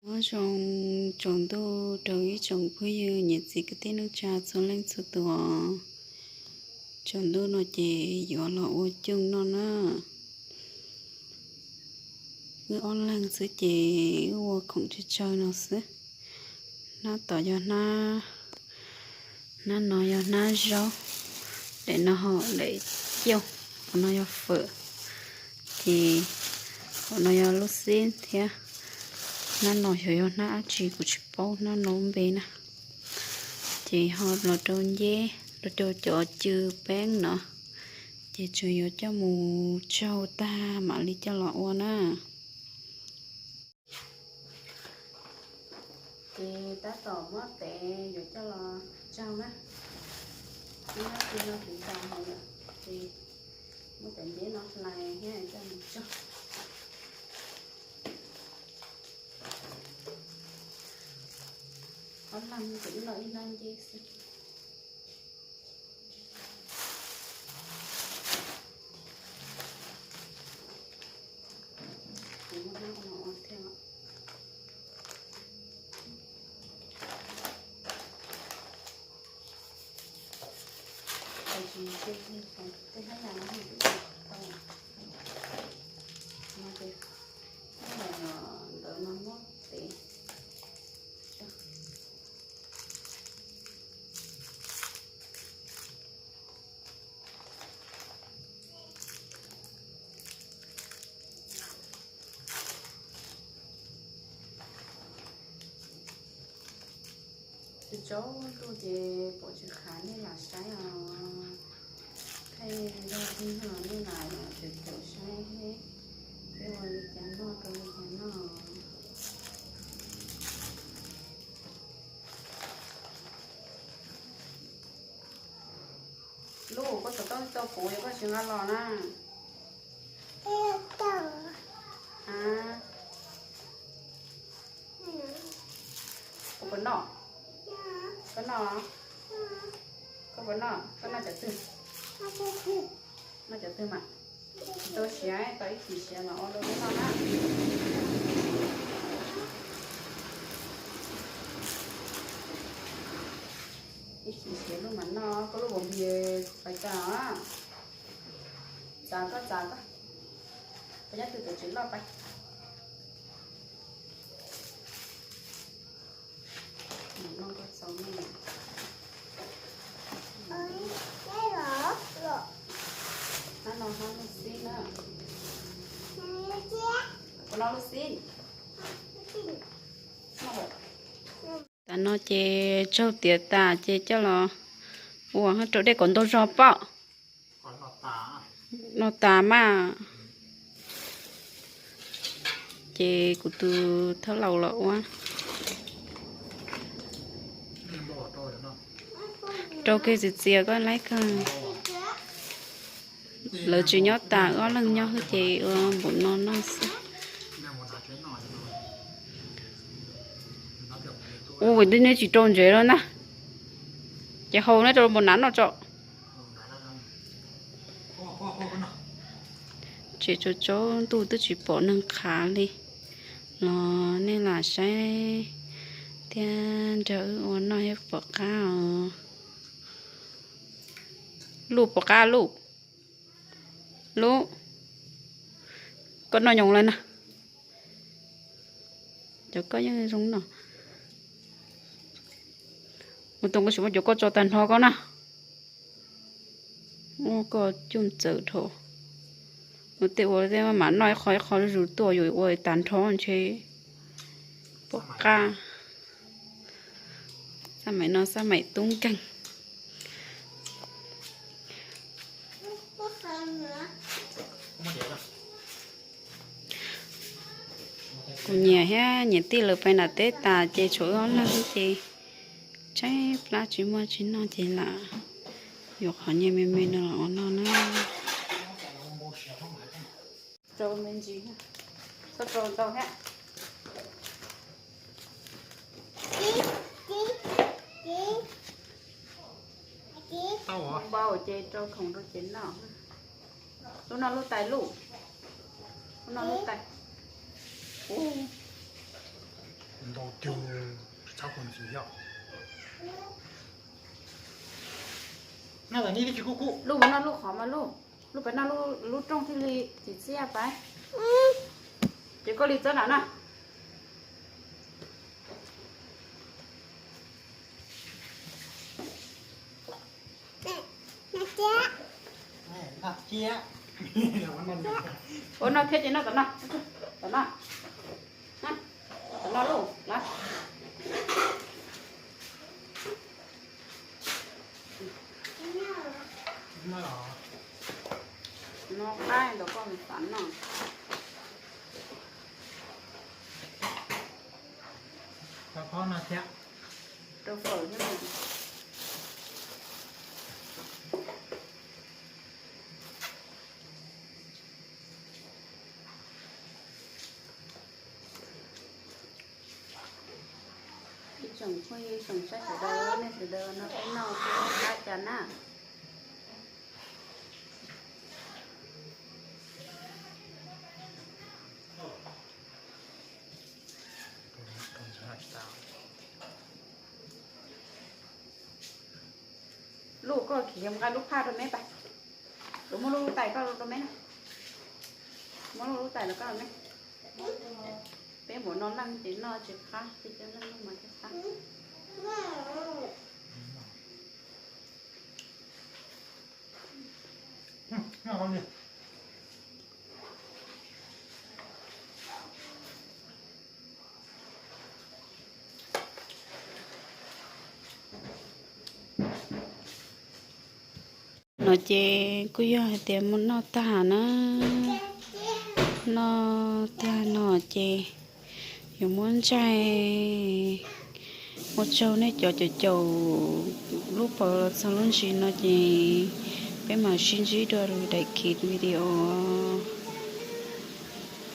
Nyob zoo tsaus ntuj rau ib tsoom phooj ywg niam txiv kwv tij neej tsa txhua leej txhua tus. Tsaus ntuj no ces yuav los ua cooj noj na. Wb ob leeg xwb ces wb ua khoom tsawg tsawg no xwb. Hnab tod yog hnab, hnab no yog hnab zaub, daim no ho daim cooj, qhov no yog fawm, ces qhov no yog lub xib thiab. Hnab no xyov yog hnab dab tsi kuv tsis paub hnab no lub npe na. Ces ho los rau nceb, los rau cov cw peeb no, ces tsuas yuav coj mus tsaug tag mam li coj los ua na. Ces tab tom muab tev yuav coj los tsaug na. Ib hnab twg no kuv tau hauv lawm, ces muab cov nceb no hlais thiab coj mus tsaug. Ob leeg ces wb noj ib hnab nceb xwb. Kuv muab hnab no ua thiab. Tsis ntshe tej hnab yas no twb tsis tau no ces hnab yas ntawd no muab tev. Tsaus ntuj ces pom tsis khav nej lam saib os. Thaij zog twg los nej lam caum caum saib thiab, peb ua li cas noj rau li cas noj. Lub, koj txhob tau tau kuv, yog koj tsis nqa los na. Koj puas noj? Koj noj los? Koj puas noj? Koj noj cov twg? Noj cov twg mas? Tsis tau siav, tau ib chim siav mas ua rau koj noj na. Ib chim siav lub mas noj, koj lub vos npis pais tag. Txav koj, txav koj, koj nyob twg tus tsev loj pais. Hnab no hnab lub xib na. Kuv no lub xib. Tam no ces tsaug tiav tas ces coj los ua rau dej kom ntau zog pom. No tas mas. Ces kuv tus thawj laus los ua rau kiag txias txias koj laib kawg. Lawv tsis nyob tas, wb ob leeg nyob xwb ces ua npaum no noj xwb. Ua vim twb neb tsis rau ntsev los na, ces hau neb rau npaum nav noj tso. Tsev tsaus tsaus ntuj twb tsis pom neeg qhav li los nej lam saib thiab nrog wb ua noj thiab pom qab os. Luj, pom qab luj. Luj, koj noj nyoos lawm na. Cov koj yeej zoo no. Ua tau koj tsis muab cov koj tso tag nrho koj na. Ua koj coj txawm dhau. Ua tej ua tej mam noj ib qho ib qho zuj zus tuaj, yuav ua tag nrho ntshe pom qab. Xab maim no xab maim tub nkeeg. Kuv niam thiab niam tij lawv pais nram teb tas ces tshuav wb ob leeg ces tshaib plab tsis muaj tsis noj ces lam yuav qhov nyiaj me me no los ua noj na. Rau me ntsis, txhob rau ntau thiab. Npau ces rau khoom rau ces noj. Lub no lub tais luj. Lub no lub tais. Ub. Ntau tiag, txhob khuv ntxhi yog. Noj tas ni twb tsis kub kub. Lub mus noj lub qhov mas lub, lub pem noj lub rooj thiaj li tsis txiaj pais. Ces koj li txob nram na. Ua noj thiab ces noj tom no, tom no, tom no lauj, na. No qab ntawd koj mus xav noj. Rau fawm thiab. Ib tsoom phooj ywg tsoom saib sawv daws, nej sawv daws no peb noj peb qab cas na. Lub koj khiav mus nqa lub phaj rau meb pais. Kuv muab lub lub tais koj rau meb na. Muab lub lub tais rau koj rau meb. Peb npaum no leej ces noj tsis qab, peb cov leej noj mas thiaj qab. No ces kuj yog hais tias mus noj tag na, noj tag no ces yuav muab ntsaig. Ua tsaug nej cov caum caum lub paus los txog lub ntsis no ces peb mam sib ntsib dua lwm daim khiv video.